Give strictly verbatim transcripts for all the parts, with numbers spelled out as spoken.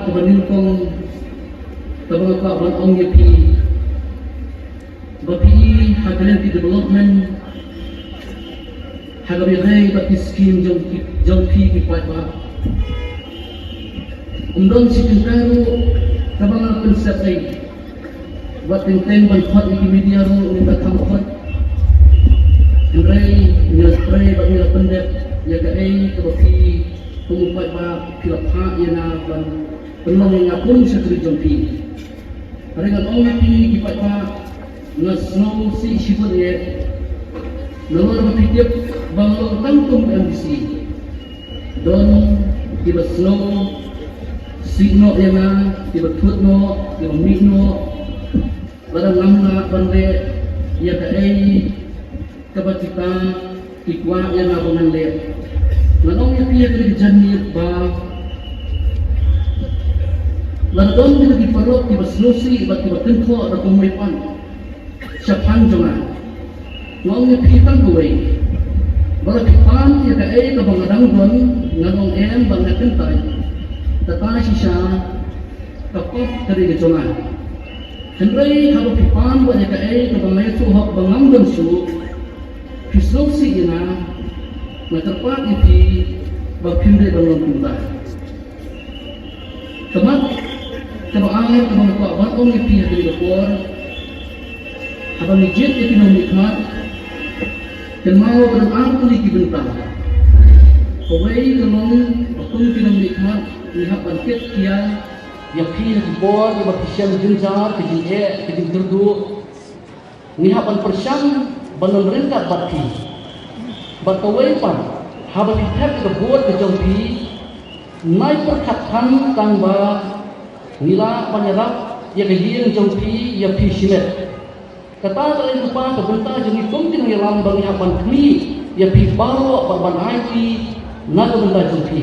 Kaba nyngkong kaba nga kwah ban ong ïa phi, ba phi ha ka lynti development, ha kaba ïadei bad ki skim jong ki, jong phi ki paidbah, ym don shi kynta ruh kaba nga pynsep ei. Wat teng teng ban khot ïa ki media ruh ngim da kham khot. Hynrei ngi la trei bad ngi la pyndep ïa kaei kaba phi kum u paidbah phi la phah ïa nga ban pynlong ïa nga kum u shakri jong phi. Hynrei ngan ong ïa phi ki paidbah, nga sngewsih shibun eh. Nalor ba phi tip ba nga long tang kum M D C, don kiba sngewsih noh ïa nga, kiba thut noh, kiba mih noh. Lada ngam lah ban leh ïa kaei kaba kita ki kwah ïa nga ba ngan leh, ngan ong ïa phi ïa kane ka janmiet ba lada don kita ki paralok kiba sngewsih bad kiba kynthoh da kumwei pat shaphang jong nga, nga ong ïa phi tang kawei. Ba lada phi pan ïa kaei kaba nga dang don, ngan ong em bad nga kyntait. Kata shisha ka pop ka dei ka jong nga. Hynrei haba phi pan bad ïa kaei kaba nga ïathuh hok ba ngam don shuh, phi sngewsih ïa nga, nga kyrpad ïa phi ba phim dei ban long kumta. Ka mat kaba ar kaba nga kwah ban ong ïa phi ha kane ka por, haba ngi jied ïa ki nongmihkhmat, kynmaw ba don ar tylli ki bynta. Kawei ka long ba kum ki nongmihkhmat ngi hap ban kit khia ïa phi ha ki por ba phi shem jynjar, ka jingeh, ka jingkyrduh. Ngi hap ban pyrshang ban don ryngkat bad phi. Bad kawei pat, haba phi thep ïa ka vote ka jong phi, nai pyrkhat than tang ba ngi lah ban ïarap ïa ka ïing jong phi ïa phi shimet. Kata ka long lypa ka bynta jong ngi kum ki nongïalam ba ngi hap ban khmih ïa phi baroh bad ban aiti na ka bynta jong phi.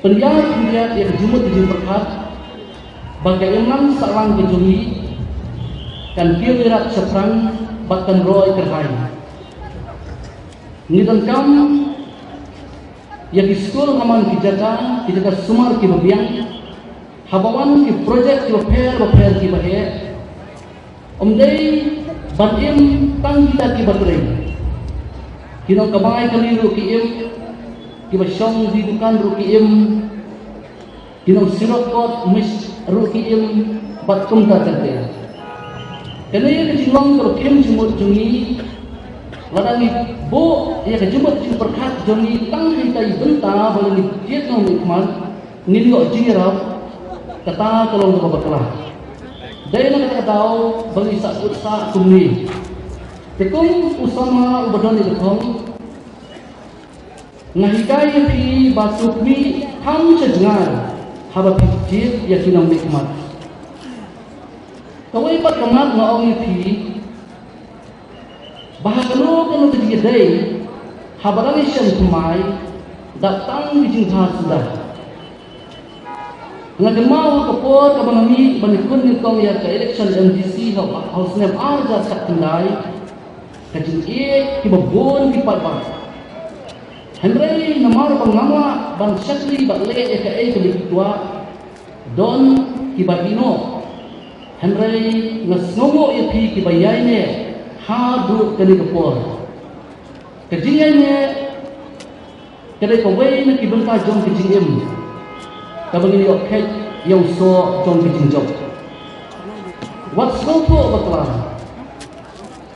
Pynïar pynïar ïa ka jingmut ka jingpyrkhat ba ka imlang sahlang ka jong ngi kan kiew ïarap shaphrang bad kan roi kyrhai. Ngi donkam ïa ki skul ha man ki jaka, ki jaka sumar kiba biang, haba wan ki project kiba pher bapher kiba heh. Ym dei ban im tang kita kiba trei. Ki nongkamai kali ruh ki im, kiba shong die dukan ruh ki im, ki nongsirok kot mist ruh ki im, bad kumta ter ter. Kane ka jinglong kaba khim jingmut jong ngi, lada ngi buh ïa ka jingmut jingpyrkhat jong ngi tang ha ita i bynta ba ngi jied nongmihkhmat, ngin ïoh jingïarap, kata ka long kaba bakla. Dei na kata ka daw ba ngi sahkut sah kumne. Te kum u samla uba don ïa ka thong, nga hikai ïa phi ba to khmih kham sha jngai haba phi jied ïa ki nongmihkhmat. Kawei pat ka mat nga ong ïa phi, ba ha kano kano ka jingïadei, haba dang ïashem thymmai, dap tang ki jingtha suda. Nga kynmaw ha ka por kaba nga mih ban ïakut nyngkong ïa ka election M D C ha, ha u snem ar hajar khatkhyndai, ka jingïeit kiba bun ki paidbah. Hynrei namar ba ngam lah ban shakri bad leh ïa kaei kaba ki kwah, don kiba ïeh noh. Hynrei nga sngewnguh ïa phi kiba ïaineh haduh kane ka por. Ka jingïaineh ka dei kawei na ki bynta jong ka jingim kaba ngin ïoh kheit ïa u soh jong ka jingjop. Wat sngewthuh bakla.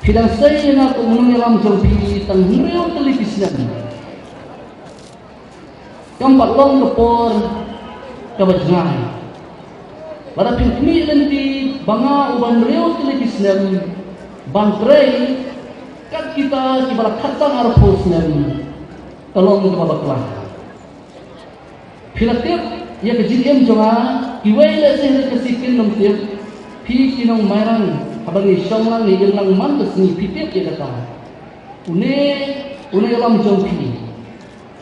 Phi dang sei ïa nga kum u nongïalam jong phi tang hynriew tylli ki snem. Kam pat long ka por kaba jngai. Lada phin khmih lynti ba nga uba hynriew tylli ki snem ban trei kat kita kiba la khatsan arphew snem, ka long kaba bakla. Phi la tip ïa ka jingim jong nga, kiwei lehse ha ka shisien kin ym tip, phi ki nong Mairang, haba ngi shong lang ngi im lang man ka sngi phi tip ïa kata. Une, une u nongïalam jong phi,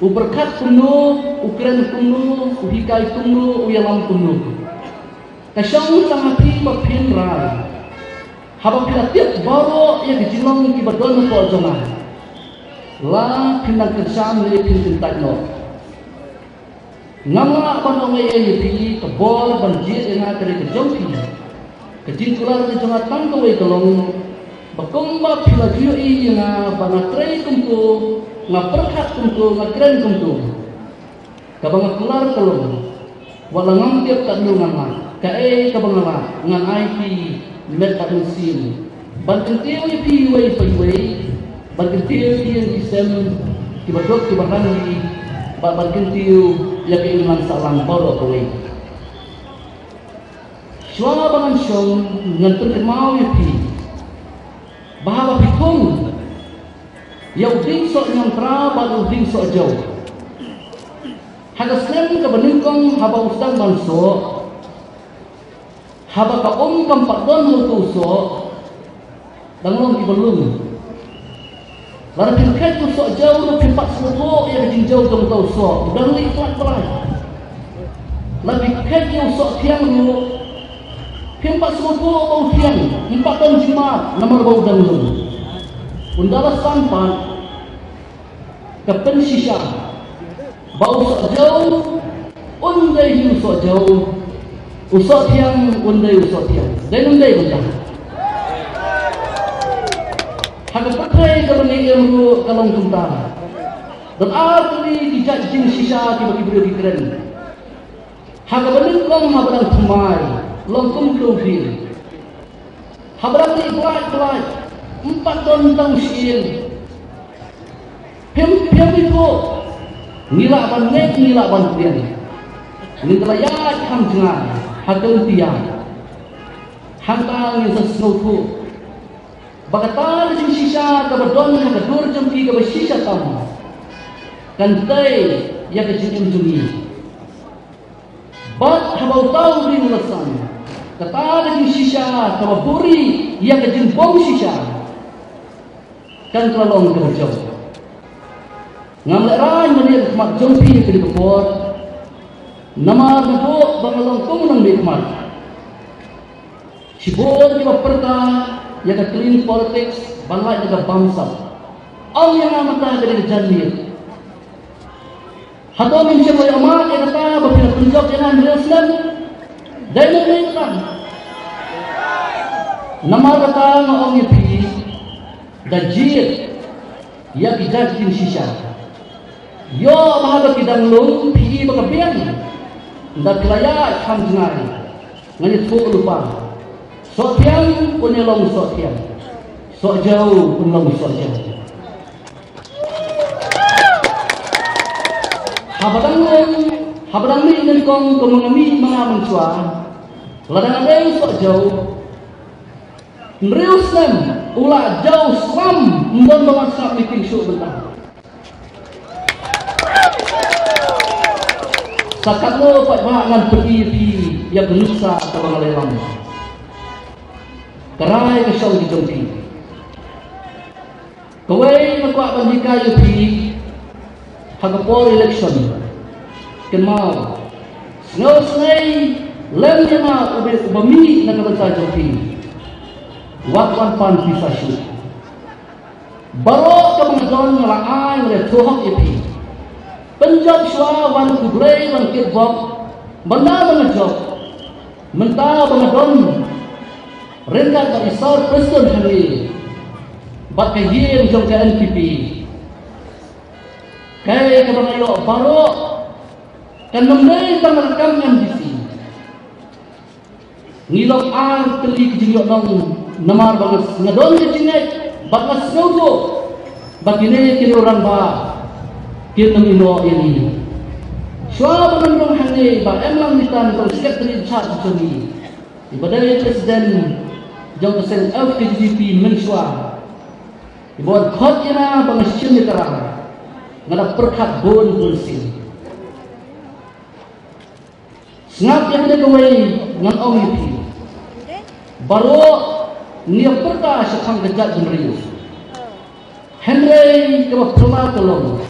u pyrkhat kumno, u kren kumno, u hikai kumno, u ïalam kumno. Ka shong tang ha phi ba phin rai. Haba phi la tip baroh ïa ki jinglong kiba don hapoh jong nga, la phin nang kyrshan ne phin kyntait noh? Ngam lah ban ong ei ei ïa phi, ka bor ban jied ïa nga ka dei ka jong phi. Ka jingkular ka jong nga tang kawei ka long ba kumba phi la ju ïohi ïa nga ba nga trei kumto, nga pyrkhat kumto, nga kren kumto. Kaba nga kular ka long, wat la ngam tip katno ngan lah, kaei kaba nga lah ngan ai phi met bad mynsiem. Ban kyntiew ïa phi iwei pa iwei, ban kyntiew ïa phi ïa ki sem kiba duk kiba rangli, bad ban kyntiew ïa ka imlang sahlang baroh kawei. Shuwa ba ngan shong ngan pynkynmaw ïa phi ba haba phi thung ïa u dieng soh niamtra bad u dieng soh jew, ha ka snem kaba nyngkong haba u sdang ban soh, haba ka um kam pat don ha uto u soh, dang long kiba lung. Lada phim khet ïa u soh jew ruh phim pat sngewthuh ïa ka jingjew jong uto u soh, u dang lih palat palat. Lada phi khet ïa u soh thiang ruh phim pat sngewthuh ba u thiang, phim pat don jingmad namar ba u dang lung. Ynda la san pat ka pynshisha ba u soh jew un dei hi u soh jew, u soh thiang un dei u soh thiang. Dei ne ym dei mynta? Ha ka pyrthei kaba ngi im ruh ka long kumta. Don ar tylli ki jait jingshisha kiba ki briew ki kren. Ha kaba nyngkong haba dang thymmai long kum klong ri. Haba dang lih blait blait, ym pat don tang u shyieng. Phim, phim ïathuh, ngi lah ban ngeit, ngi lah ban pdiang. Ngin da la ïaid kham jngai ha ka lynti ïaid. Hangta ngin sa sngewthuh ba kata ka jingshisha kaba don ha ka dur jong phi kaba shisha tam kan tei ïa ka jingim jong ngi. Bad haba uta u dieng u la san, kata ka jingshisha kaba buhrieh ïa ka jingbym shisha kan kylla long kaba jong. Ngam lehraiñ ban ïaid ha khmat jong phi ha kane ka por, namar naduh ba nga long kum u nongmihkhmat, shibun kiba pyrta ïa ka clean politics ban lait na ka bamsap. Ong ïa nga mynta ka dei ka janmiet. Hato ngim shym la ïohmad ïa kata ba phi la pynjop ïa nga hynriew snem? Dei ne ym dei kata? Namar kata nga ong ïa phi, da jied ïa ki jait jingshisha. Ïoh ba haba ki dang lung phi i ba ka biang. Ynda phi la ïaid kham jngai, ngan ïathuh lypa. Soh thiang un ïa long soh thiang. Soh jew un long soh jew. Haba dang long, haba dang mih nyngkong kum ma nga mih ma nga mynshuwa, lada nga dei u soh jew, hynriew snem u la jew slam, ym don ba wan sngap meeting shuh mynta. Sa katno pat ba ngan pyni ïa phi ïa ka nuksa kaba nga la ïalam. Ka rai ka shong ki jong phi. Kawei nga kwah ban hikai ïa phi ha ka por election. Kynmaw, sngew sngew lem ïa nga uba, uba mih na ka bynta jong phi. Wat wan pan pisa shuh. Baroh kaba nga don nga la ai, nga la thoh hok ïa phi. Pynjop shuwa, wan khublei, wan kitbok. Mynta ba nga jop, mynta ba nga don ryngkat bad i Sir Prestone hangne bad ka ïing jong ka N P P, kaei kaba nga ïoh baroh kan ym dei tang ka kam M D C. Ngi long ar tylli ki jingïohnong namar ba nga, nga don ka jingngeit bad nga sngewthuh ba kine ki rangbah kin ym ïehnoh ïa ngi. Shuwa ba ngan rung hangne, Bah Emlang Litan, u secretary in charge jong ngi, iba dei president jong ka seng F K J G P mynshuwa, iba wan khot ïa nga ba nga shim ïa ka rang, nga da pyrkhat bun bun sien. Sngap ïa kane kawei ngan ong ïa phi. Baroh ngi ïa pyrta shaphang ka jaitbynriew, hynrei kaba phylla ka long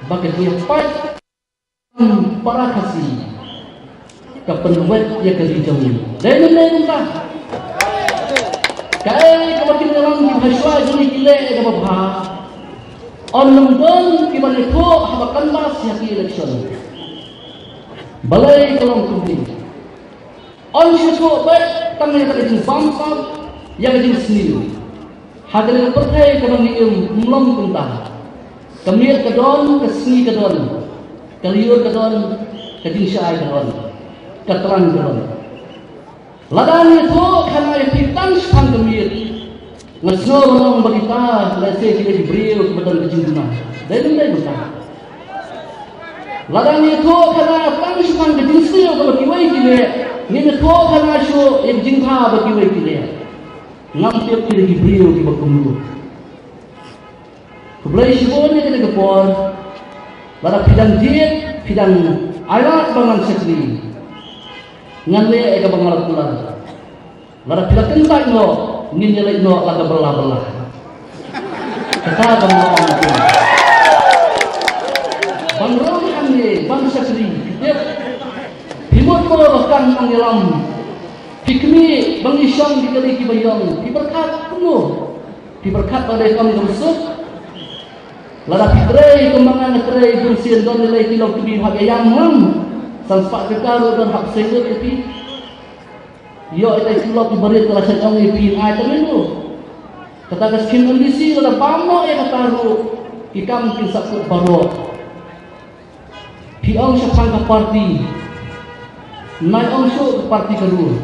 ba ka jingïapait para Khasi ka pynwet ïa ka ri jong ngi. Dei ne ym dei kumta? Kaei kaba kin ïalam kiba ha shuwa jong ngi ki leh ïa kaba bha, yn ym don kiban ïathuh haba canvass ïa ki election. Balei ka long kumne? Yn sngewthuh beit tang ïa ka jingbamsap, ïa ka jingsniew. Ha kane ka pyrthei kaba ngi im, ym long kumta. Ka miet ka don, ka sngi ka don, ka lyiur ka don, ka jingshai ka don, ka tlang ka don. Lada ngi ïathuh khana ïa phi tang shaphang ka miet, nga sngew ban ong ba kita lehse ki dei ki briew kiba don ka jingduna. Dei ne ym dei kumta? Lada ngi ïathuh khana tang shaphang ka jingsniew kaba kiwei ki leh, ngim ïathuh khana shuh ïa ka jingbha ba kiwei ki leh, ngam tip ki dei ki briew kiba kumno. Khublei shibun ïa kane ka por. Lada phi dang jied, phi dang ailad ba ngan shakri, ngan leh ïa kaba nga la kular. Lada phi la kyntait noh, ngin ïaleit noh la ka bylla bylla. Kata ba nga ong ïa phi. Ban rung hangne, ban shakri, phi tip. Phi mut mo ba kan nang ïalam. Phi khmih ba ngi shong ki kali kiba ïong. Phi pyrkhat kumno? Phi pyrkhat ba dei kam kam suk? Lada phi trei kumba nga nga trei, bun sien don lei ki long ki bym hap ïa ïam ngam. San spah tyngka ruh don hap seng lut ïa phi. Ïoh ïa ki lok ki barit ka la shah ong ïa phi, ai tang ïa u. Kata ka skim M D C lada bam noh ïa kata ruh, ki kam kin sa kut baroh. Phi ong shaphang ka party. Nai ong shuh ka party ka ruh.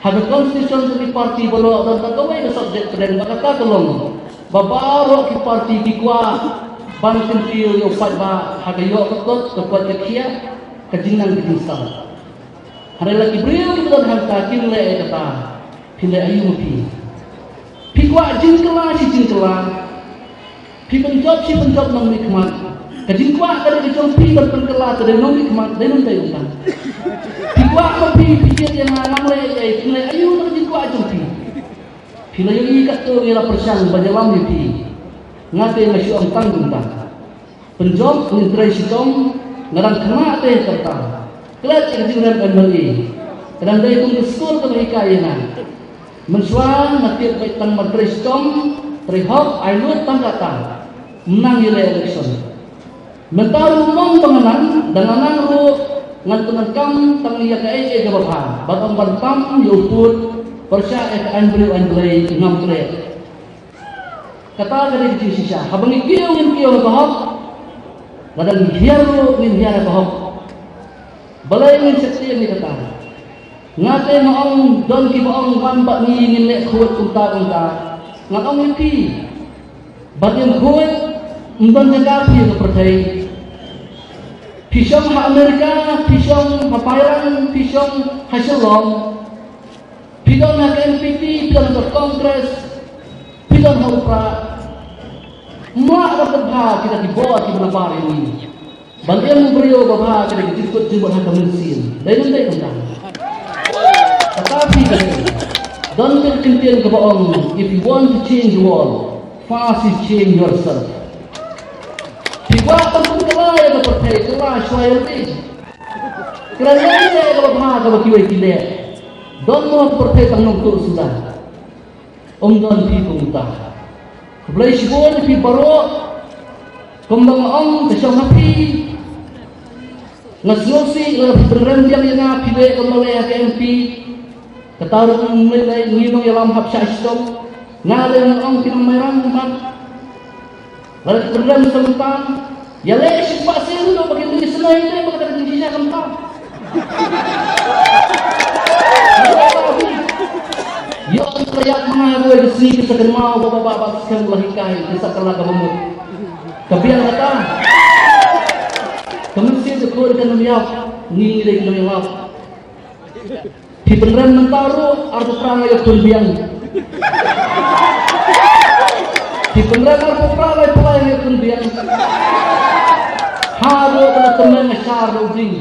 Ha ka constitution ka party baroh don tang kawei ka subject pdeng ba kata ka long ba baroh ki party ki kwah ban kyntiew ïa u paidbah ha ka ïoh ka kot, ka kot ka khiah, ka jingnang ka jingstad. Hynrei la ki briew ki don hangta kim leh ïa kata. Phi leh aïu ma phi? Phi kwah jingkylla shi jingkylla. Phi pynjop shi pynjop nongmihkhmat. Ka jingkwah ka dei ka jong phi ban pynkylla, ka dei nongmihkhmat, dei nongmihkhmat. Phi kwah ma phi, phi jied ïa nga, ngam leh ei ei, phi leh aïu na ka jingkwah jong phi? Phi la ïohi katto ngi la pyrshang ban ïalam ïa phi. Nga te nga shu ong tang kumta. Pynjop ngin trei shitom, nga dang khynnah te kata. Klet ïa ka jingrem M L A. Ka dang dei kum ka skul kaba hikai ïa nga. Mynshuwa nga tip beit tang ban trei shitom, trei hok, ai lut tang kata. Ym nang ïaleh election. Mynta ruh ym ong ba nga nang, da nga nang ruh ngan pyndonkam tang ïa kaei kaei kaba bha. Bad ym ban pam ïa u pud, pyrshah ïa ka aiñ briew aiñ Blei, ngam klet. Kata ka dei ka jingshisha. Haba ngi kiew ngin kiew ha ka hok. Lada ngi hiar ruh ngin hiar ha ka hok. Balei ngin sheptieng ïa kata? Nga te nga ong don kiba ong wan bad ngi ngin leh khuid kumta kumta. Nga ong ïa phi. Bad ïa khuid ym don jaka phi ha ka pyrthei. Phi shong ha Amerika, phi shong ha Pairang, phi shong ha Shillong. Phi don ha ka N P P, phi don ha ka Congress, phi don ha u Prah. Mlak ba ka bha kita ki bor kiba na bar ïa ngi. Ban em u briew ba bha kita ki jingkut jingmut ha ka mynsiem. Dei nang dei kumta. Kata phi ka dei. Don ka ktien kaba ong, if you want to change the world, first you change yourself. Phi kwah ban pynkylla ïa ka pyrthei, kylla shuwa ïa lade. Kren ïa kaba bha kaba kiwei ki leh. Don mo ha ka pyrthei tang nongtuh suda? Ym don phi kumta. Khublei shibun ïa phi baroh. Kumba nga ong ka shong ha phi. Nga sngewsih lada phi pynrem biang ïa nga phi leh kumba leh ha ka M P. Kata ruh ym lei lei ngi nongïalam hap shah shitom. Nga lei nga ong ki nong Mairang kumba. Lada ki pynrem sa mynta, ïaleh shi spah sien ruh ba kin ïasnoh ïa ba kata ka jingshisha ka mynta. Ïoh ka ïap ma nga ruh ka sngi ka sa kynmaw ba ba ba ba skhem la hikai ka sa kylla ka bamut. Ka biang kata. Ka mynsiem ka khun ka nang ïap, ngi ngi dei ka nang ïap. Phi pynrem mynta ruh arphew phra nga ïakhun biang. Phi pynrem arphew phra laiphew lai nga ïakhun biang. Haduh ba la tymmen nga shar da u ding.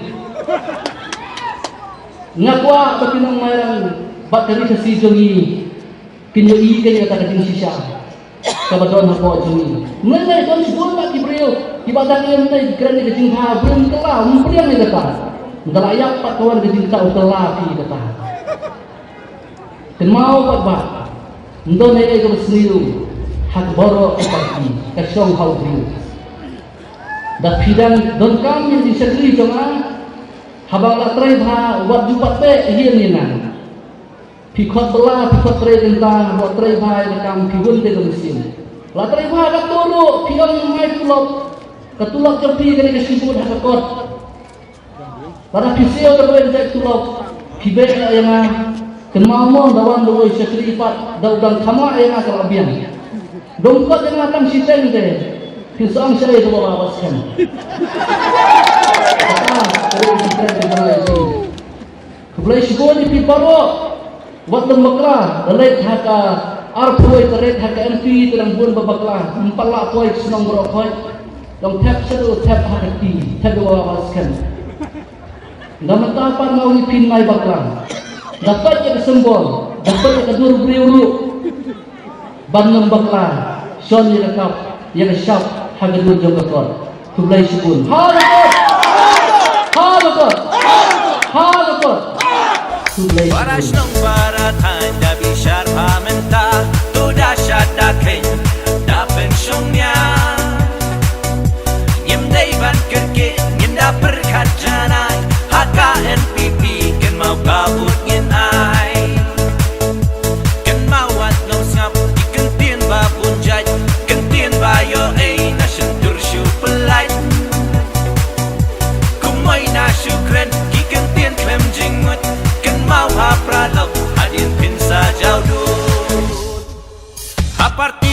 Nga kwah ba ki nong Mairang bad ka ri Khasi jong ngi kin ïohi ïa kata ka jingshisha. Kaba don hapoh jong ngi. Mynta don shibun bad ki briew kiba dang ïa mynta ki kren ïa ka jingbha, briew ym kylla, ym pdiang ïa kata. Ynda la ïap pat ka wan ka jingkylla, u kylla phi ïa kata. Kynmaw pat ba ym don ei ei kaba sniew ha ka baroh ka party, ka shong ha u briew. Da phi dang donkam ïa ka jingshakri jong nga, Haba la trei bha, wat ju pat beh ïa ngi na. Phi khot bylla, phi khot trei dynta, wat trei bha ïa ka kam, phi hun te ka mynsiem. La trei bha ka turu, phi ong mai tulop. Ka tulop jong phi ka dei ka shibun ha ka kot. Lada phi siew da beh da tulop, phi beh ïa nga. Kynmaw mo da wan da wei shakri pat, da u dang khama ïa nga ka la biang. Dong kot ïa nga tang shiteng te. Phin sa ong shaei da ba ba skhem. Kata, ka dei ka dei ka dei. Khublei shibun ïa phi baroh. Wat lem bakla, da leit ha ka arphew wei tarik ha ka M P te dang bun ba bakla, ym pat lah poi shnong baroh poi. Dang thep shaduh thep ha ka ti, thep ïa u ba skhem. Da mynta pat nga ong ïa phi nai bakla. Da peit ïa ka symbol, da peit ïa ka dur briew ruh. Ban nym bakla, shon ïa ka kap, ïa ka shap, ha ka dur jong ka kot. Khublei shibun. Ha ka kot! Ha ka kot! Ha ka kot! Khublei Para shibun. Shnong para thaiñ da bishar ha mynta, to da shad da kheiñ, da pynshong nia. Ngim dei ban kyrkieh, ngim da pyrkhat janai, ha ka N P P kynmaw ka vote ngin ai. Kynmaw wat nong sngap, ki kyntien ba bun jait, kyntien ba ïoh ei na shyntur shu pyllait. Kumwei na shu kren, ki kyntien khlem jingmut, kynmaw ha paralok, hadien phin sa jaw dud. Ha parti